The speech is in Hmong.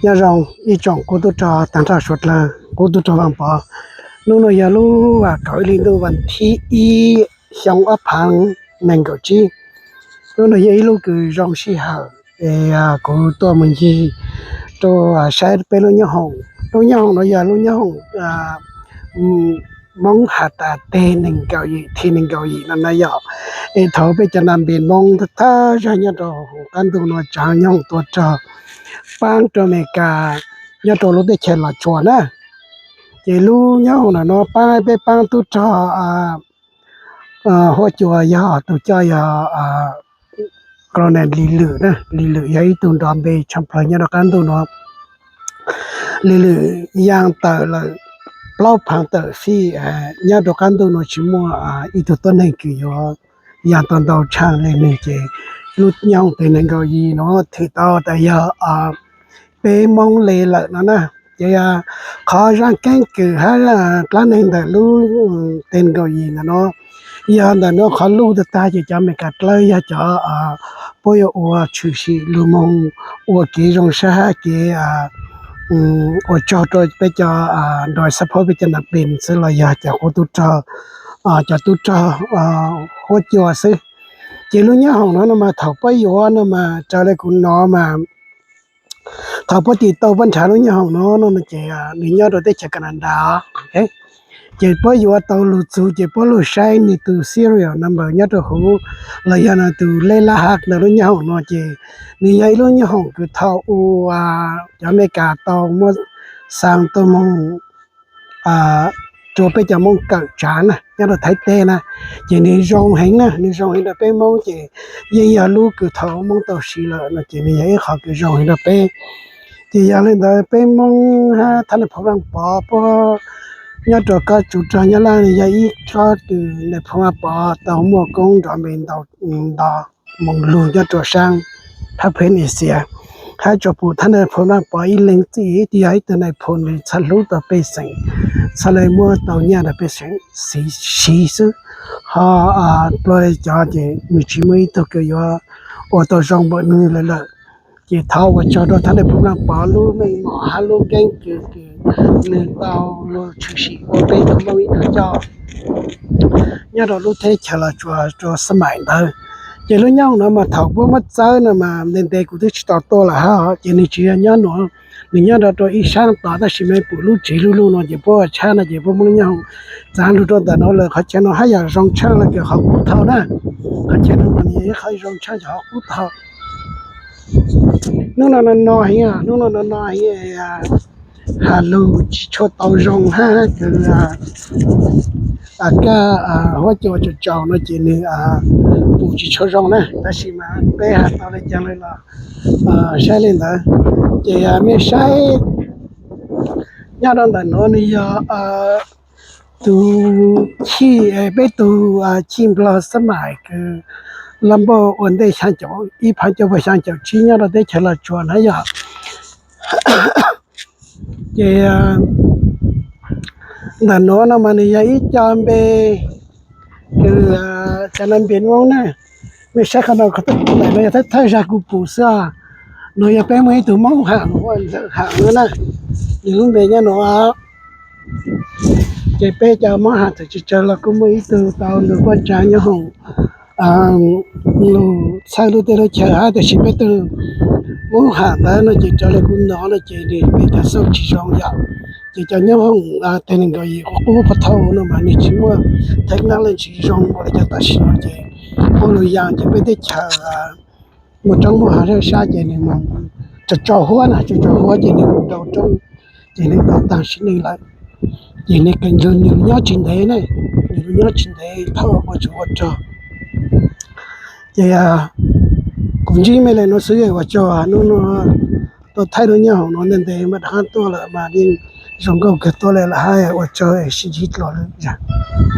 Nyob zoo ib tsoom qub tub rog tag nrho suav dlawg, qub tub rog Vaj Pov. Hnub no yog lub kaum ib hli ntuj vas thib ib xyoo ob phav nees nkaum tsib. Hnub no yog ib lub kws zoo sij hawm es kuv tuaj mus ncig rau saib peb lub nyob hoom. Lub nyob hoom no yog lub nyob hoom Moob has tas teg nees nkaum yim thim nees nkaum yim no na yom. Es thaum peb cov nas npes Moob thawj zaug nyob rau qab ntuj no tsav nyob hoom tua rog paab rau Amelikas nyob rau lub teb chaws Los Tsuas na. Ces lub nyob hoom ntawm no paab peb paab tub rog Huab Cua yog tus coj yog Colonel Lis Lwm na. Lis Lwm yog ib tug nrov npe tshaj plawg nyob rau qab ntuj no. Lis Lwm yaa tawm lawm plaub phaav tawm fij nyob rau qab ntuj no tsis muaj ib tug tuab neeg kws yuav yaa tau ntau tshaj le nwg ces lub nyob hoom teg nees nkaum yim no thwm tau tas yog peb Moob le lawm no na. Ces qhov zaaj keeb kwm hab dlaab neeg ntawm lub teg nees nkaum yim ntawm no yog ntawm no qhov luj tag tag ces cov Amelikas dlawb yog cov puab yuav ua tshwm sim lug moog ua kev zoo sab hab kev ua tsaug rau peb cov nrog xab phob peb cov nas npes xwb los yog cov qub tub rog, cov tub rog Huab Cua xwb. Ces lub nyob hoom no no mas thaum puab yuav no mas raws le kuv nov mas thaum puab tis tau puab nrhav lub nyob hoom no no ces nws nyob rau teb chaws Canada. Ces puab yuav tau lug txug ces puab lug saib nws tus serial number nyob rau huv los yog nws tus lej lab hav ntawm lub nyob hoom no ces nws yog ib lub nyob hoom kws thaum ub cov Amelikas tau muab xaa tuaj moog rua peb cov Moob kawm tsav na nyob rau Thaib teb na. Ces nws zoo heev na, nws zoo heev rau peb Moob ces yeej yog lub kws thaum Moob tau siv lawm no ces nws yog ib qhov kws zoo heev rau peb. Ces yog le ntawd peb Moob hab thab Nais Phoo Vaaj Pov puab nyob rau kob tsuv rog Nyab Laj nws yog ib tsob kws Nais Phoo Vaaj Pov tau muaj koob nrov npe ntau nto moog lug nyob rau saab phab Phab Asia hab tsuas pum thab Nais Phoo Vaaj Pov ib leeg txij twb yog ib tug nais phoo nws txhaj hlub tau pej xeem, txhaj le muab tau nyaj rau pej xeem siv xwb. Ho plua cov ces nws tsis muaj ib tug kws yuav ua tau zoo npaum nws lawm lawm. Ces thov ua tsaug rau thab Nais Phoo Vaaj Pov lub meej mom hab lub keeb kwm kws nws tau lug tshwm sim ua peb tug Moob ib tug coj nyob rau lub teb chaws Los Tsuas rua xab maim ntawd. Ces lub nyob hoom no mas thaum puab muab txawb no mas ntev ntev kuv twb tsis tau tuaj lawm hab, ces nws tsis yog nyob nuav, nws nyob rau rua ib saab tod tab sis mas pum lub tsev luj luj no ces puab ua tshab no ces puab muab lub nyob hoom txaav lug rua ntawm no lawm. Qhov chaw no hab yam zoo tshaj le kws qhov qub thaum na, qhov chaw no mas nws yog ib qhov zoo tshaj cov qhov qub thaum. Hnub no no no heev, hnub no no no heev, has lug tsis tshua tau zoo hab kws kaj Huab Cua tsaus tsaus no ces nws pum tsis tshua zoo na, tab sis mas peb has tau le caag le los saib le ntawd. Ces mej saib nyob rau ntawm no nws yog tus chij, peb tug chij Nplog xab maim kws laj npauj ua ntej xyaa caum, ib phav cuaj puas xyaa caum tsib nyob rau teb chaws Los Tsuas na yog. Ces ntawm nuav no mas nws yog ib co npe kws cov nas npes Moob na. Mej saib qhov no, ntawm no yog thawj thawj zag kuv pum xwb os. Nuav yog peb muaj ib tug Moob Ham, Ntxawm Ham no na, nws lub npe nyob nuav. Ces peb cov Moob Ham thaum tsis tsawg los kuj muaj ib tug tau lug puab tsav nyob hoom lug txhawb lub teb lub chaw hab, tab sis peb tug Moob Ham ntawd no ces raws le kuv nov no ces nws peb cov xauj tsis zoo yom. Ces cov nyob hoom teg nees nkaum yim qub qub puag thaum no mas nws tsis muaj technology zoo ua le cov tam sim no ces ua lug yaa ces peb teb chaws muaj roob muaj hav zaj sab ces nws mus tsaus tsaus huab na, tsaus tsaus huab ces nws mus nrau roob ces nws tau taag sim neej lawm. Ces nws kheev nrug nws nyob tsis ntev ne, nws nyob tsis ntev thaum ua tsuas ua rog. Ces kuv ntsib mej le nuav xwb, ua tsaug hnub no tau thaij lub nyob hoom no ntev ntev mas rov qaab tuaj lawm mas yeej zoo nkauj kawg tuaj le lawm hab, ua tsaug, sib ntsib dlua lwm zag.